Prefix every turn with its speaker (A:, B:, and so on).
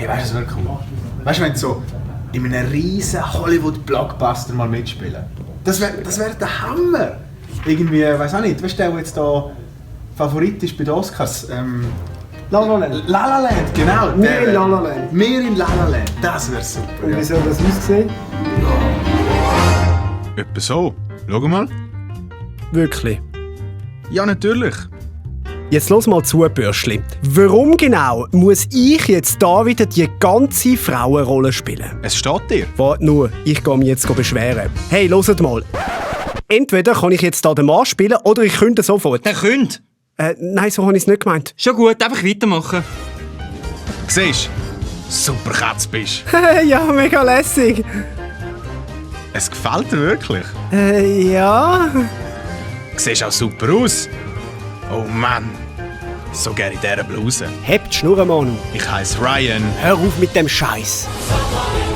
A: Hey, weißt du, was wäre cool? Weißt du, wenn du so in einem riesen Hollywood-Blockbuster mal mitspielen? Das wär der Hammer! Irgendwie, weiß auch nicht, weißt du, der jetzt da Favorit ist bei den Oscars?
B: La La Land.
A: La La Land, genau.
B: Wir in La La Land.
A: Wir in La La Land, das wäre super.
B: Und wie soll das aussehen?
C: Etwa so. Schau mal.
D: Wirklich.
C: Ja, natürlich.
D: Jetzt los mal zu, Bürschli. Warum genau muss ich jetzt da wieder die ganze Frauenrolle spielen?
C: Es steht dir.
D: Warte nur, ich gehe mich jetzt beschweren. Hey, hört mal. Entweder kann ich jetzt da den Mann spielen oder ich könnte sofort.
E: Der könnte.
D: Nein, so habe ich es nicht gemeint.
E: Schon gut, einfach weitermachen.
C: Siehst du? Super Katz bist.
D: Ja, mega lässig.
C: Es gefällt dir wirklich.
D: Ja.
C: Siehst auch super aus. Oh Mann. So gerne in dieser Bluse.
D: Hebt die Schnurren, Manu.
C: Ich heiße Ryan.
D: Hör auf mit dem Scheiß.
F: Somebody